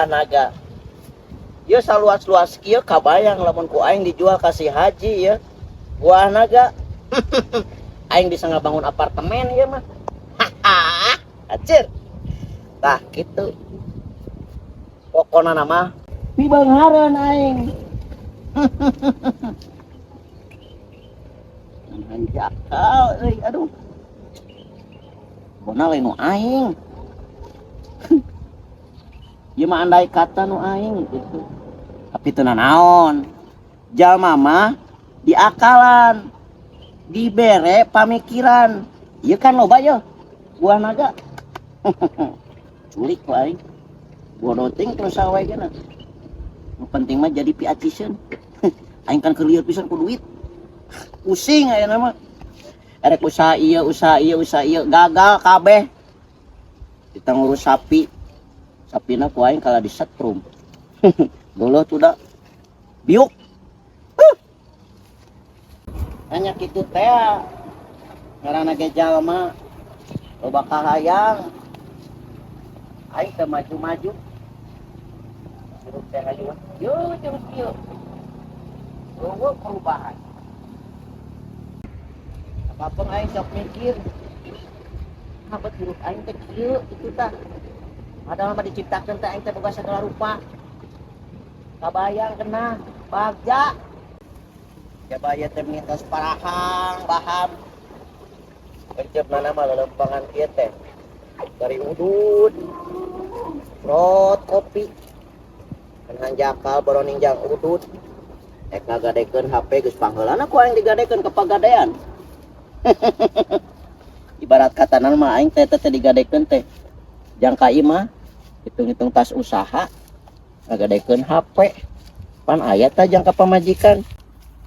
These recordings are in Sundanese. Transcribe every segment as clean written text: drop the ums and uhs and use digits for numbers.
naga. Ieu saluas-luas kieu kabayang lamun ku aing dijual ka si haji ya. Buah naga. Aing bisa ngabangun apartemen ieu mah. Acir. Tah kitu. Pokona nama pibeunghareun aing. Hanjakal euy, aduh. Bona lain nu aing. Ieu mah andai kata nu aing gitu. Tapi teu nanaon. Jalma mah diakalan, dibere pamikiran. Ieu kan loba yeuh buah naga. Culik ku aing. Bodoh ting terus sawe geuna. Nu penting mah jadi piaciseun. Aing kan keur lieur pisan ku duit. Pusing ayeuna mah. Erek usaha ieu, usaha ieu, usaha ieu gagal kabeh. Kita ngurus sapi. Sapina ku aing kalah disetrum. Geuleuh tuh da. Biuk. Huh. Hanya kitu teh. Ngaranna ge jalma loba kahayang. Aing teu maju-maju. Hirup teh hayu. Yo terus kieu. Eueuh perubahan. Kapeng aing sok mikir. Apa hirup aing teh kieu kitu tah. Padahal mah diciptakeun teh aing teh boga segala rupa. Kabayang kena bagja. Jabaya teh mitos parahang baham. Pencep mana mah lelempangan kieu teh. Dari udud. Rot kopi. Kan hanjakal boroning jang udud. Ek ngagadekeun HP geus pangheulana ku aing digadekeun ke pagadean. Ibarat kata mah aing teh teh digadekeun teh. Jangka ieu mah hitung-hitung tas usaha ngagadekeun HP. Pan aya tah jangka pamajikan.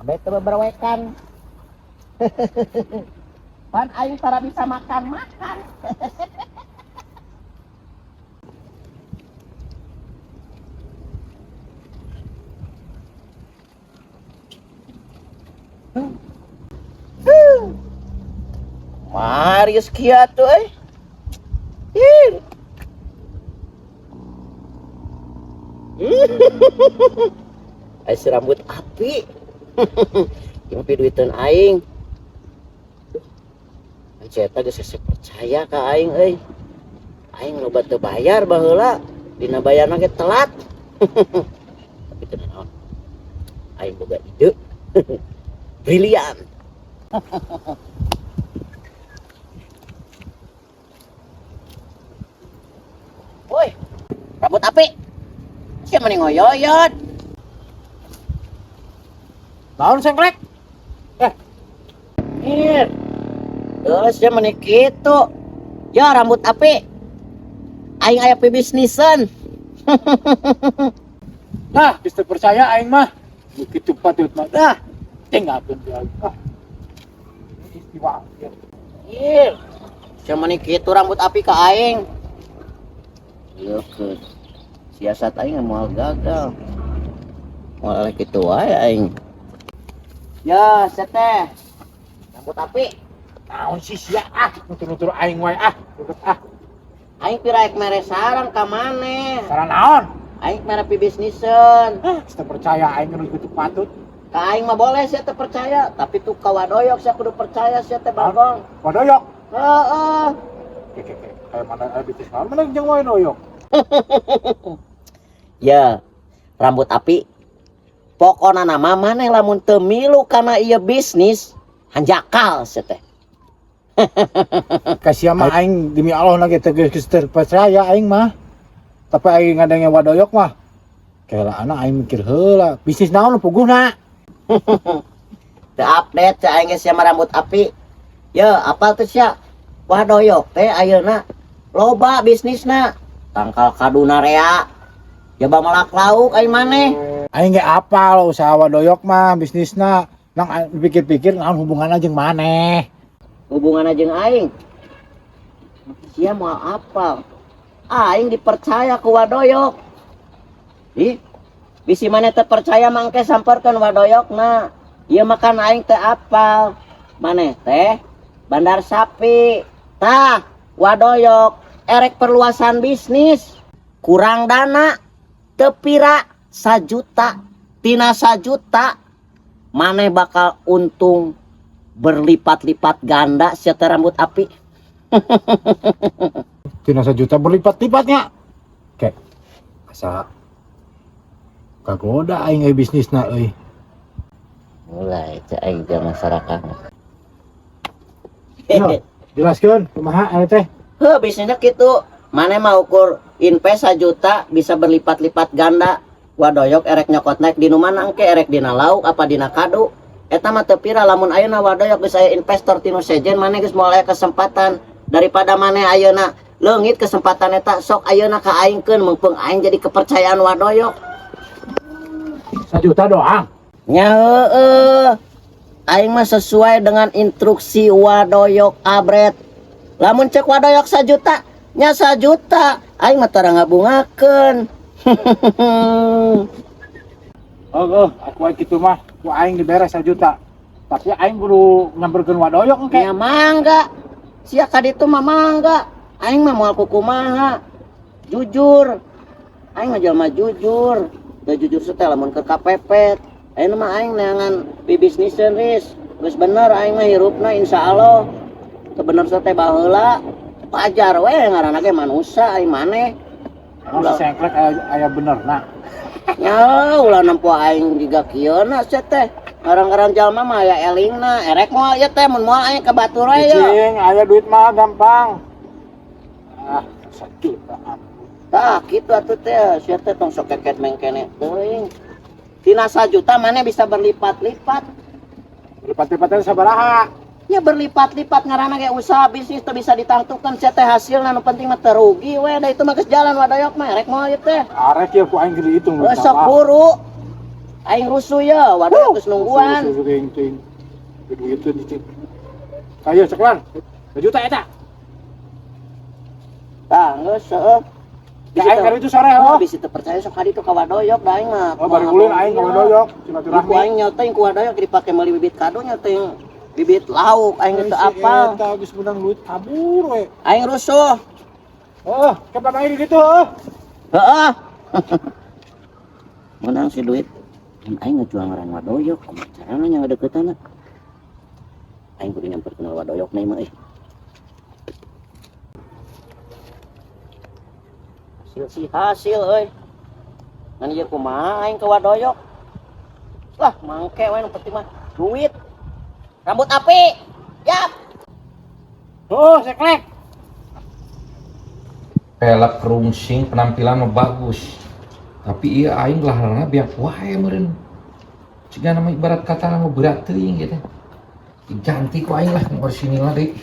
Abe teh beberwekan. Pan aing tara bisa makan-makan. Marius kieu tuh euy. Ih. Ai si rambut api. Ieu mah duiteun aing. Duh. Ai eta geus hese percaya ka aing euy. Aing loba teu bayar baheula, dina bayarna ge telat. Tapi teu naon. Aing boga ide. Brilian. Woi, rambut api. Siapa nih ngoyoyot? Naon sengklek? Ir. Terus siapa nih kitu? Ya rambut api. Aing aya pibisnisan. Nah, bisa percaya aing mah. Begitu patut mah. Dah, tinggal pun dia. Ah. Istiwa. Ir. Siapa nih kitu rambut api ke aing? Leukeut. Siasat aing moal gagal. Moal kitu wae aing. Ya, seteh. Rambut api. Naon sih sia ah, nutur-nutur aing wae ah, nutur ah. Aing piraek mere sarang ka maneh. Saran naon? Aing mere pibisniseun. Ah, teu percaya aing nu kitu patut. Ka aing mah boleh sia teu percaya, tapi tuh ka wadoyok sia kudu percaya sia teh bagong. Wadoyok. Heeh. Oke, oke, oke. Kayak mana bisnis naon mana jeung wadoyok. Ya, rambut api. Pokona nama maneh lamun teu milu kana ieu bisnis, hanjakal sia teh. Kasih mah aing demi Allah lagi teu geus terpercaya aing mah. Tapi aing ngadenge wadoyok mah. Kela anak aing mikir heula, bisnis naon puguhna? Teu update cai aing geus sia mah rambut api. Ya, apal teu sia? Wadoyok teh ayeuna loba bisnisna. Tangkal kaduna rea. Jaba melak lauk aing maneh. Aing ge apal usaha wadoyok mah bisnisna. Nang pikir-pikir naon hubunganna jeung maneh. Hubunganna jeung aing. Sia moal apal. Aing dipercaya ku wadoyok. Ih, bisi maneh teu percaya mangke samperkeun wadoyokna. Ieu mah kan aing teu apal. Maneh teh bandar sapi. Tah, wadoyok erek perluasan bisnis. Kurang dana. Teu pira, sajuta. Tina sajuta maneh bakal untung berlipat-lipat ganda sia teh, rambut api. Tina sajuta berlipat-lipatnya. Kayak asa kagoda aing euy bisnisna euy. Mulai cek aing teh masyarakat. Yo, jelaskeun kumaha eta teh? Heuh, bisnisnya gitu. Maneh mah ukur invest 1 juta bisa berlipat-lipat ganda. Wadoyok erek nyokot naik di nu mana engke, erek dina lauk apa dina kadu. Eta mah teu pira lamun ayeuna wadoyok geus aya investor tinu sejen, maneh geus moal aya kesempatan daripada maneh ayeuna leungit kesempatan eta. Sok ayeuna ka aingkeun, mumpung aing jadi kepercayaan wadoyok. Sajuta doang. Nya heueuh. Aing mah sesuai dengan instruksi wadoyok abret. Lamun cek wadoyok sajuta, nya sajuta. Aing mah tara ngabungakeun. Oh, aku aing kitu mah ku aing diberes sajuta. Tapi aing kudu nyamperkeun wadoyok engke. Nya mangga. Sia ka ditu mah mangga. Aing mah moal kukumaha. Jujur. Aing mah jelema jujur. Teu jujur teh lamun keur kapepet. Ayeuna mah aing neangan bibisniseun, Ris. Geus bener aing mah hirupna, insyaallah. Teu bener teh baheula. Wajar we, ngaranna ge manusa aing maneh. Emang si sengklek aya, aya bener nah. Ya ulah nempo aing jiga kieu na sia teh. Ngarang-ngarang jalma mah aya elingna. Erek moal ieu teh? Mun moal aing ka batur we ye. Cing, aya duit mah gampang. Ah, sajuta ampun. Tah, kitu atuh teh, sia teh tong sok keket mengkene teuing. Tina sajuta maneh bisa berlipat-lipat. Lipat-lipatnya sabaraha? Ya berlipat-lipat, ngaranna ge usaha bisnis teu bisa ditangtukeun sia teh hasilna, nu penting mah teu rugi we, da itu mah geus jalan wadoyok mah. Erek moal ieu teh? Arek ya ku aing geus dihitung. Heuh, sok buru. Aing rusuh ya, wadoyok geus nungguan. Rusuh teuing teuing. Duit cicing. Ayo ceklan. Sajuta eta. Tah, geus heueuh. Ya aing kali itu sore Oh, oh. bisa teu percaya sok ka ditu ka wadoyok da aing mah. Oh, bari ulin aing ka wadoyok, silaturahmi. Ku aing nyoteng ku wadoyok dipake meuli bibit kado, nyoteng bibit lauk aing teu apal. Eta geus menang duit kabur we. Aing rusuh. Oh, kapan aing di ditu heuh. Heeh. Menang si duit. Mun aing ngejual ngaran wadoyok, kumaha carana nya ngadeukeutanna? Aing kudu nyamperkeun wadoyok na mah euy. Hasil si hasil euy. Ngan ieu kumaha aing ke wadoyok? Lah, mangke we, nu penting mah duit. Rambut api. Yap. Oh, seklek. Pelek rungsing, penampilan mah bagus, tapi iya aing laharna biak wae meureun, jiga nama ibarat kata nama berat teuing gitu, diganti ku aing lah orisinil deui.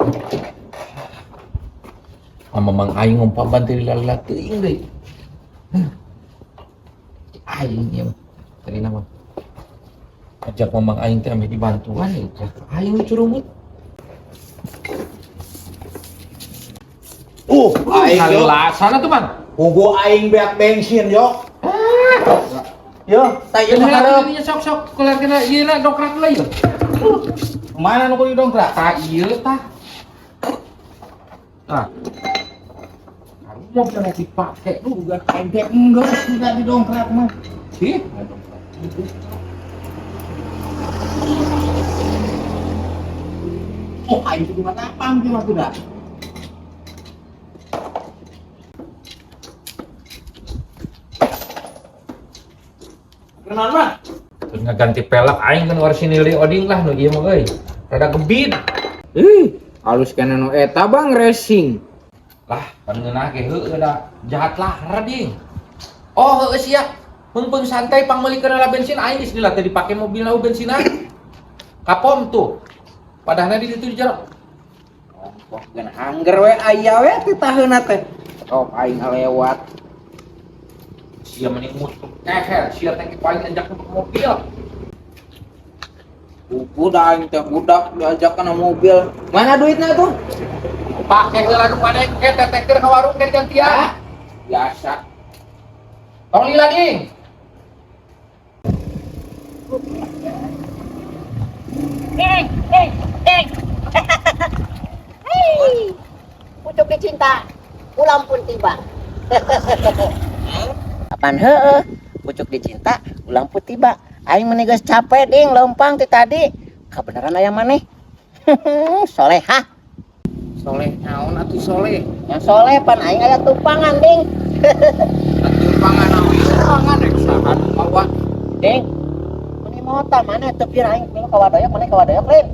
Mamang aing ngumpam bantu lila teuing deui. Huh. Aing ieu mah tadi nama ajak mamang aing teh ameh dibantuan ya aing nu curumut. Aing yo. Sana tuh, Bang. Pugu aing beak bensin yo. Yo, tah ieu mah hareup. Ini sok sok keluar kena ieu na dongkrak lah ieu. Mana nu kudu dongkrak? Tah ieu tah. Tah. Mau bisa dipake Lu bukan aing teh enggak enggak didongkrak mah. Sih. Oh, aing kudu matapang kieu mah kuda. Kenal mah? Terus ngaganti pelek aing kan orisinil deui oding lah nu ieu mah euy. Rada gebit. Ih, halus kana nu eta, Bang, racing. Lah, pan ngeunah ge heueuh da jahat lah rading. Oh, heueuh sia. Meungpeung santai pangmeulikeun lah bensin aing geus dilah teu dipake mobilna bensinan. Kapom tuh. Padahal di ditu di jero. Ongkoh geun angger we aya we ti taheuna teh. Oh, aing lewat. Sia mending musuh keher, sia teh paling ajak ke mobil. Buku dah aing teh budak diajak kana mobil. Mana duitnya tuh? Pake heula nu pada ke teteker ka warung ke digantian. Biasa. Tong lila ding. Ding, ding, ding. Hei, pucuk cinta, pulang pun tiba. Apan heueuh, pucuk dicinta, ulang pun tiba. Aing meni geus capek, ding, leumpang ti tadi. Kabeneran aya maneh. Solehah. Soleh naon atuh soleh? Yang soleh pan aing aya tumpangan, ding. Atuh pangan naon ieu pangan rek saha nu mawa. Ding. Meni mota mana teu pira aing milu ka Wadoyok, maneh ka Wadoyok lain?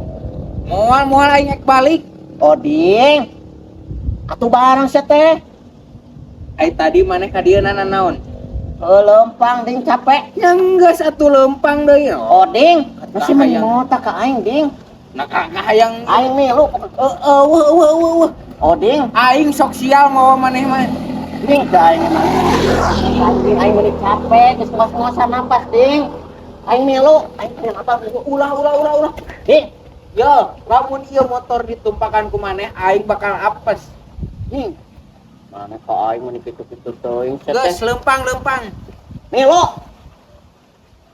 Moal moal aing ek balik. Oh, ding. Atuh barang sia teh. Ai tadi maneh ka dieu naon? Heuh, leumpang, ding, capek. Nya geus atuh leumpang deui. Oh, ding. Masih meni Kahayang. mota ka aing, ding. Nah, kahayang Aing milu eueuh eueuh eueuh. Oh, ding. Aing sok sial mawa maneh mah. Ding, da aing mah. Aing aing meni capek geus ngos-ngosan napas, ding. Aing milu, aing pengen apa milu. Ulah ulah ulah ulah. Ding, Yo, lamun ieu motor ditumpakan ku maneh aing bakal apes. Ding. Mana ka aing meni kitu-kitu teuing sia Geus teh. leumpang leumpang. Milu,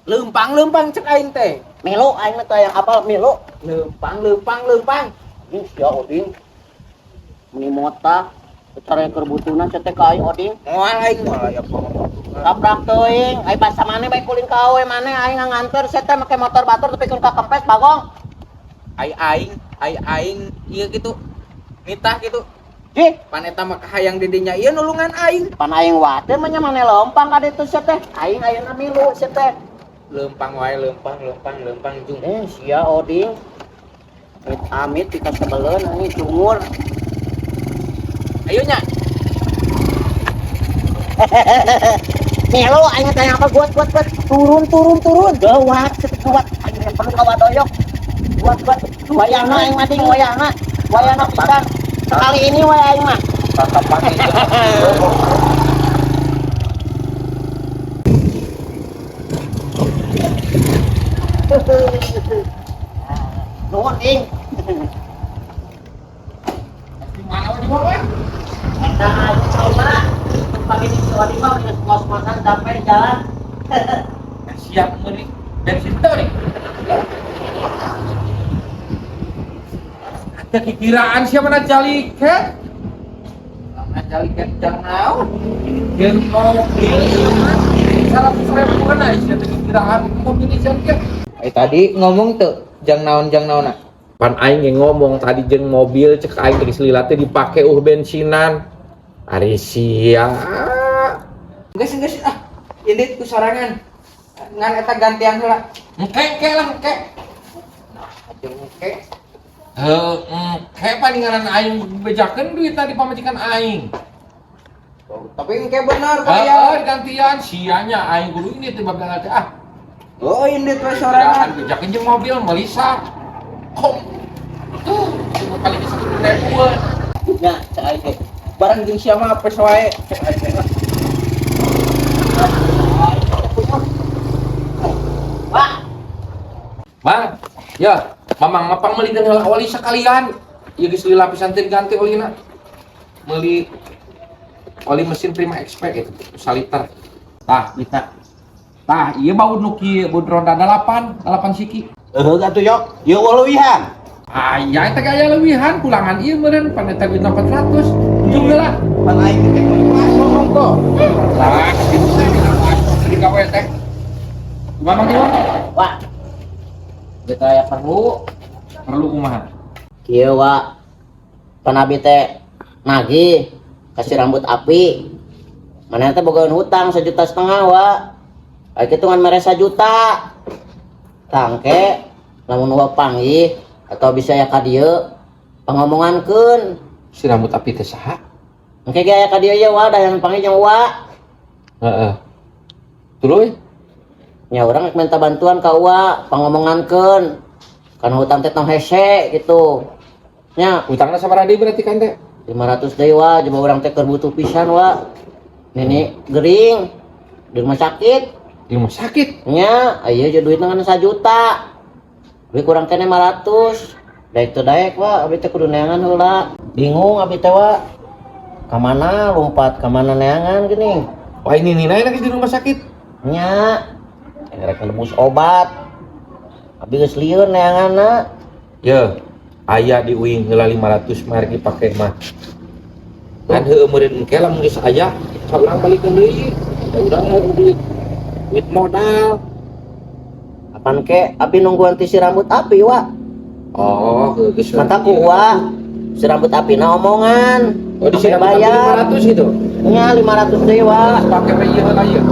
Leumpang leumpang cek aing teh. Milu aing mah teh yang apal milu. Leumpang leumpang leumpang. Ding sia oding. Meni mota secara keur butuhna sia teh ka aing oding. Moal aing moal aya Tabrak teuing, ai basa maneh bae kulin ka awe maneh aing nganter sia teh make motor batur tepikeun ka kempes bagong. Ai aing, ai aing ieu kitu. Nitah kitu. Jih, Pan eta mah kahayang didinya ieu nulungan aing. Pan aing watir mah nya maneh leumpang ka ditu sia teh. Aing ayeuna milu sia teh. Leumpang wae leumpang leumpang leumpang jung. Eh, sia oding. Amit amit kita sebeleun anjing cungur. Ayo nya. Milu aing teh apa buat buat buat turun turun turun gawat cepet gawat aing yang perlu ka Wadoyok. Buat buat wayahna aing mah ding wayahna. Wayahna pisan. Sekali ini wae aing mah. Tatapan Nuhun ding. Mana di bawah? Eta aing coba. Pagi di si Oding mah geus ngos-ngosan sampai di jalan. Siap meuli bensin teu nih. Ada kikiraan siapa mana jaliket? Mana jaliket jang naon? Jeung mobil ieu mah 100.000 kan aya sia teh kikiraan mobil jaliket. Ai tadi ngomong teu jang naon jang naonna? Pan aing ge ngomong tadi jeung mobil cek aing teh geus lila teh dipake bensinan. Ari sia. Geus geus ah. Indit ku sorangan. Ngan eta gantian heula. Engke engke lah engke. Nah, jeung engke. Heuh, engke palinganan aing bejakeun duit tadi pamajikan aing. Tapi engke bener Heeh, kaya. gantian sianya aing kudu ini teh bagian teh ah. Oh, indit we sorangan. Bejakeun jeung mobil meuli kom. Tuh, cuma kali bisa 1.000-an. Nya, cek aing teh. Barang jeung sia mah apes wae. Cek aing teh. Wah, Bang, ya, mamang mapang meulikeun heula oli sekalian. Ieu geus lila pisan teh diganti olina. Meuli oli mesin Prima XP itu saliter. Tah, kita. Tah, ieu bau nu kieu baut roda 8, 8 siki. Heuh atuh yok, ieu leuwihan. Aya eta gaya leuwihan kulangan ieu meureun pan eta duit 400. Ujung heula. Pan aing teh meuli bakso ongko. Lah, kitu teh dina bakso digawe teh. Kumaha Mang Iwan? Wah, Kita aya perlu perlu kumaha? Kieu wa. Pan abi teh nagih kasih rambut api. Mana teh boga hutang 1,5 juta wa. Ai kitu ngan mere 1 juta. Tangke lamun wa panggih atau bisa ya ka dieu pangomongankeun. Si rambut api teh saha? Engke ge aya ka dieu ye wa da yang panggih jeung wa. Heeh. Tuluy. Nya urang rek minta bantuan ka wa pangomongankeun. Kan hutang teh tong hese gitu. Nya Utangna sabaraha deui berarti kan teh? 500 deui wa, coba urang teh keur butuh pisan wa. Nini gering di rumah sakit. Di rumah sakit. Nya, aya je duitna ngan 1 juta. Duit kurang keneh 500. Daek teu daek wa, abi teh kudu neangan heula. Bingung abi teh wa. Ka mana lompat, ka mana neangan gini. Wah ini nina enak di rumah sakit. Nya, rek nebus obat. Abi geus lieur neanganna. Ya, aya di uing heula 500 mah rek dipake mah. Kan heueuh meureun engke lamun geus aya, saurang balikeun deui. Udah duit duit modal. Apan ke abi nungguan ti si rambut api, Wa. Oh, geus. Mata ku Wa. Si rambut api na omongan. Oh, di sini Sampai bayar. 500 gitu. Nya 500 deui, Wa. Pakai we ieu heula ieu.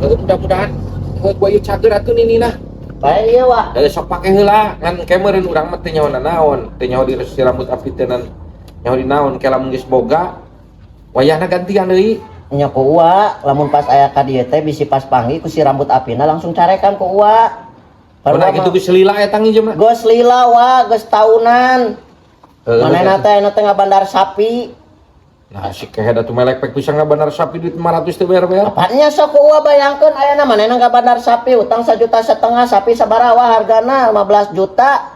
Mudah-mudahan gua ieu cager atuh nini nah. Bae ieu, Wa. Da sok pake heula ngan ke meureun urang mah teu nyaho naon, teu nyaho di si rambut api teh nan nyaho di naon ke lamun geus boga wayahna gantian deui. Nya ku Uwa, lamun pas aya ka dieu teh bisi pas panggih ku si rambut apina langsung carekan ku Uwa. Pernah gitu geus lila eta nginjem. Geus lila, Wa, geus taunan. Manehna teh ayeuna teh ngabandar sapi. Nah, si kehed atuh melek pek bisa ngabandar sapi duit 500 teh bayar-bayar. Apanya sok ku Uwa bayangkeun ayeuna manehna ngabandar sapi utang 1,5 juta, sapi sabaraha hargana 15 juta.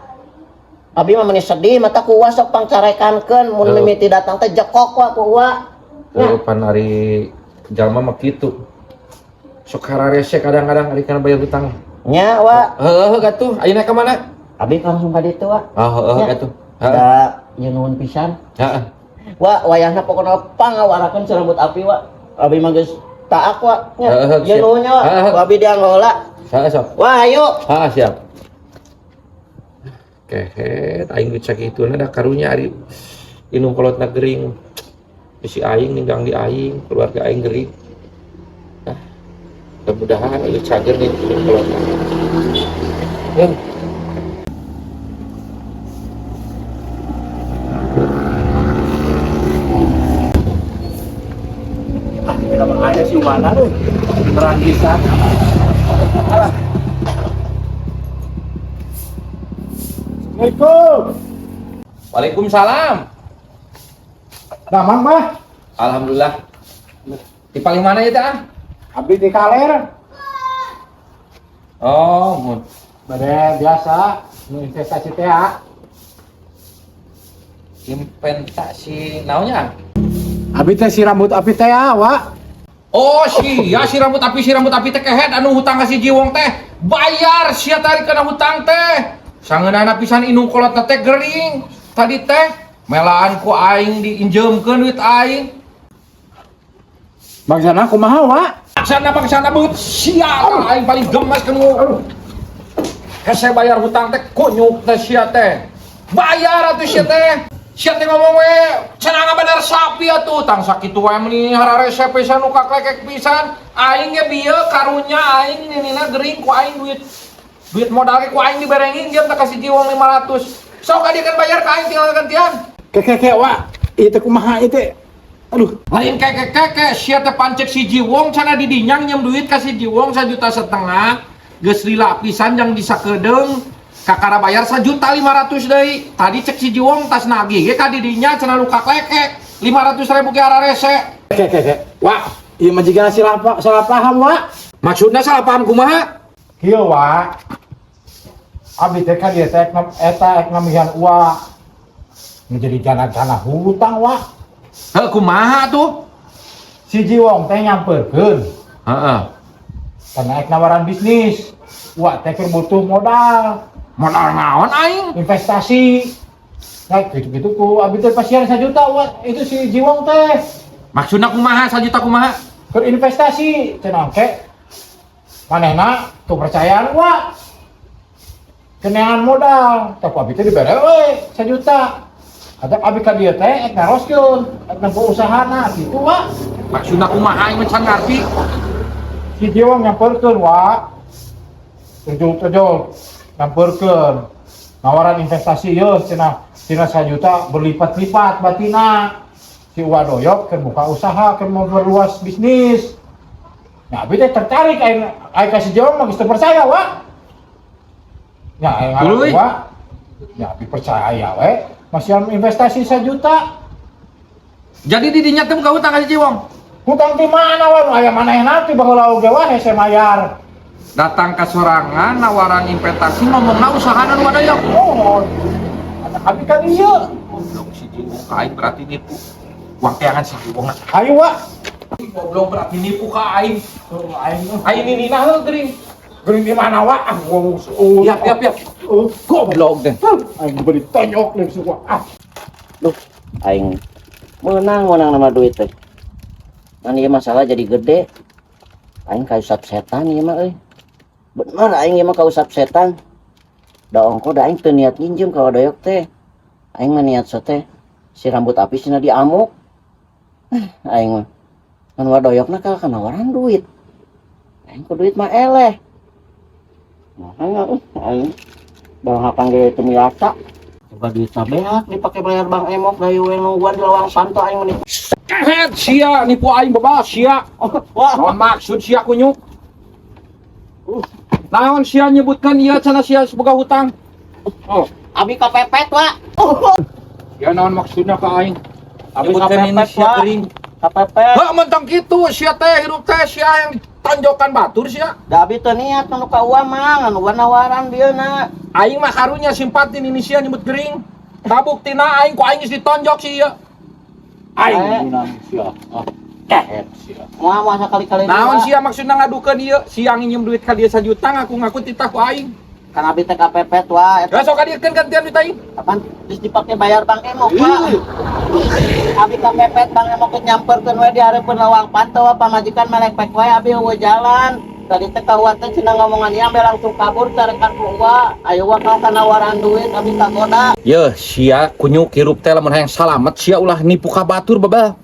Abi mah meuni sedih mata ku Uwa sok pangcarekankeun mun mimiti datang teh jekok wa ku Uwa. Heuh, pan ari jalma mah kitu. Sok hararese kadang-kadang ari kana bayar hutang. Nya, Wa. Heuh, gatuh. Ayeuna ka mana? Abi langsung ka ditu, Wa. Oh, heuh gatuh. Heeh. Da ieu nuhun pisan. Heeh. Wa, wayahna pokona pangawarakeun si rambut api, Wa. Abi mah geus taak, Wa. Nya, Heeh, ieu nuhunnya, Wa. Heeh. Abi dianggo heula. Heeh, sok. Wah, ayo. Heeh, siap. Kehed, aing duit sakituna da karunya ari inung kolotna gering. Bisi aing ninggang di aing, keluarga aing gering. Nah, mudah-mudahan ieu cager nih inung kolotna. Heuh. Ada si mana tuh? Terang pisan. Alah. Assalamualaikum. Waalaikumsalam. Damang mah. Alhamdulillah. Di paling mana ya, teh? Abdi di kaler. Oh, mun. Bade biasa nu investasi teh. Investasi naonnya? Abi teh si rambut api teh, Wa. Oh, si ya si rambut api teh kehed anu hutang ka si Jiwong teh. Bayar sia tarik kana hutang teh. Sangeunana pisan inung kolot teh gering. Tadi teh melaan ku aing diinjeumkeun duit aing. Bangsana kumaha, Wa? Bangsana bangsana beut sia aing paling gemes kanu. Hese bayar hutang teh kunyuk teh sia teh. Bayar atuh sia teh. Sia teh ngomong we, cenah ngabandar sapi atuh tang sakitu wae meuni hararese pisan nu kaklekek pisan. Aing ge bieu karunya aing ninina gering ku aing duit. Duit modal ge ku aing diberengin dia teh kasih Jiwong 500. Sok ka dia kan bayar ka aing tinggal gantian. Keke Wa, ieu teh kumaha ieu teh? Aduh, Lain keke keke sia teh pancek si Jiwong cenah didinya nginjem duit ka si Jiwong 1,5 juta. Geus lila pisan jang disakedeung kakara bayar 1,5 juta deui. Tadi cek si Jiwong tas nagih ge ka didinya cenah lu kaklekek 500 ribu ge ararese. Keke. Wa, Ieu mah jigana salah paham, Wa. Maksudna salah paham kumaha? Kieu, Wa. Abdi teh kan ieu teh eta ek namihan Wa. Menjadi jana-jana hutang, Wa. Heuh, kumaha tuh? Si Jiwong teh nyamperkeun Heeh. karena ek nawaran bisnis. Wa teh keur butuh modal, Modal naon aing? Investasi. Nah, gitu-gitu ku abi teh pasian 1 juta, Wa, itu si Jiwong teh. Maksudna kumaha 1 juta kumaha? Keur investasi cenah ke manehna kepercayaan Wa. Keneangan modal, tapi abi teh dibere we 1 juta. Ada abi ka dieu teh ek naroskeun, ek nempo usahana gitu, Wa. Maksudna kumaha aing mah can ngarti. Si Jiwong nyamperkeun, Wa. Terjul-terjul nyamperkeun. Nawaran investasi yeuh cenah cenah 1 juta berlipat-lipat batina. Si Uwa doyok keur buka usaha, keur memperluas bisnis. Nah, abi teh tertarik aing aing ka si Jiwong mah geus teu percaya, Wa. Ya, aing ngaran Tuluy. Wa. Ya, abi percaya we. Masih investasi 1 juta. Jadi didinya teh buka hutang ka si Jiwong. Hutang di mana, Wa? Nu aya manehna teh baheula oge, Wa, hese mayar. Datang ke sorangan nawaran investasi ngomongna usahana nu wadayok. Oh, abi ka dieu. Goblok si Jiwong ka aing berarti nipu. Uang teangan si Jiwong. Ayo, Wa. Goblok berarti nipu ka aing. Tuh, aing Aing ini nah heuh gering. Gering di mana, Wa? Ah, oh, Yap yap yap. Oh, Goblok deh. aing beri tonyok deh semua. Ah, Duh, aing Menang menang nama duit teh. Ngan ieu masalah jadi gede. Aing kausap setan ieu mah euy. Bener aing ieu mah kausap setan. Da ongko da aing teu niat nginjem ka Wa Doyok teh. Aing mah niat so teh si rambut api cenah diamuk. Aing mah. Kan Wa Doyokna kalah nawaran duit. Aing ku duit mah eleh. Makanya aing bang hakang ge teu miasa. Coba duit beak dipake bayar Bang Emok da we nungguan di lawang panto aing meni. Kehed sia nipu aing bebas sia. Wah, Naon maksud sia, kunyuk? Naon sia nyebutkan ieu cenah sia boga hutang? Oh, abi kepepet, Wa. Ya naon maksudnya ka aing? Abi Nyebutkan ini kepepet, sia Wa. kering. Kepepet. Heuh, mentang kitu sia teh hirup teh sia yang tonjokan batur sia. Da abi teu niat nu ka Uwa mah, ngan Uwa nawaran dieu na. Aing mah karunya simpati ini sia nyebut gering. Kabuktina aing ku aing geus ditonjok si ieu. Aing Eh. Menang sia. Ah, kehed sia. Moal moal sakali-kali deui, Naon Wa. sia maksudna ngadukeun ieu? Sia nginjem duit ka dia 1 juta ngaku-ngaku titah ku aing. Kan abi teh kepepet, Wa. Ya sok kadiekeun gantian duit aing. Kapan terus dipake bayar Bang Emok, Wa. Abi kepepet, Bang Emok geus nyamperkeun we di hareupeun lawang panto, wa, pamajikan melek pek wae abi euweuh jalan. Tadi teh ka Uwa teh cenah ngomongan ieu ambe langsung kabur carekan ku Uwa. Ayo Wa ka nawaran duit abi kagoda. Yeuh, sia kunyuk hirup teh lamun hayang salamet sia ulah nipu ka batur babal.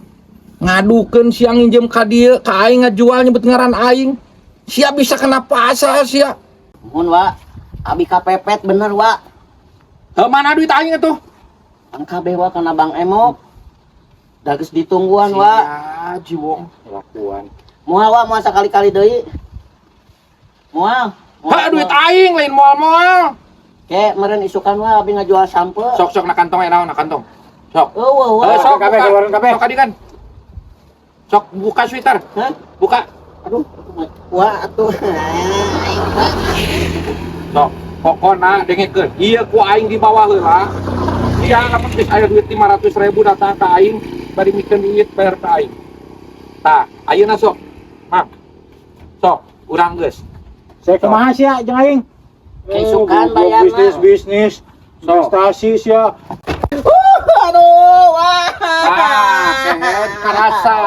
Ngadukeun sia nginjem ka dieu, ka aing ngajual nyebut ngaran aing. Sia bisa kena pasal sia. Mun Wa, abi kepepet bener, Wa. Heuh, mana duit aing atuh? Kan kabeh, Wa, kana Bang Emok. Da geus ditungguan, Wa. Sia jiwong lakuan. Moal, Wa, moal sakali-kali deui. Moal. Hah, duit aing lain moal-moal. Ke meureun isukan, Wa, abi ngajual sampe. Sok sok na kantong ya naon na kantong. Sok. Euweuh, Wa. Eh, sok Kabeh, buka. keluarin kabeh. Sok kadikan. Sok buka sweater. Hah? Buka. Aduh, Wa atuh. Sok. Pokona dengekeun. Ieu ku aing di bawah heula. Sia ngapet geus aya duit 500 ribu datang ka aing bari mikeun duit bayar ka aing. Tah, ayeuna sok. Mang. Sok, urang geus. Saya kumaha sia jeung aing? Keisukan Eh, goblok. bayarna. Bisnis bisnis. Sok. Investasi sia. Aduh, wah. Ah, kehed karasa.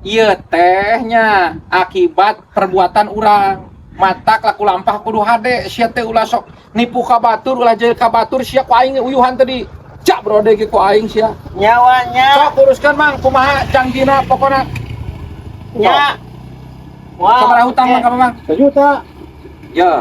Ieu tehnya akibat perbuatan urang. Matak laku lampah kudu hade sia teh ulah sok nipu ka batur, ulah jahil ka batur sia ku aing uyuhan tadi. Cak brode ge ku aing sia. Nyawanya. Sok uruskan, Mang, kumaha jangjina pokona. Nya. Wah. Sabaraha hutang Mang ka Mang? 1 juta. Ya,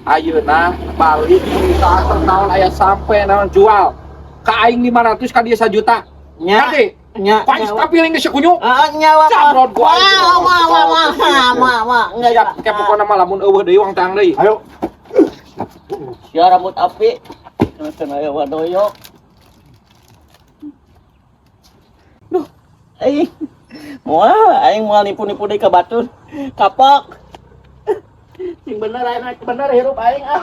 ayeuna balik usaha naon aya sampai naon jual. Ka aing 500 ka dia 1 juta. Nya. Kade, Nya. ku aing stabil geus kunyuk. Ah, nyawa. Cabrot ku aing. Wah, wah, wah, wah, wah, wah. Enggak. Siap, kayak pokokna mah lamun euweuh deui uang tang deui. Ayo. Sia rambut api. Kena aya Wadoyok. Duh, aing. Wah, aing moal nipu-nipu deui ka batur. Kapok. Sing bener aing, bener hirup aing ah.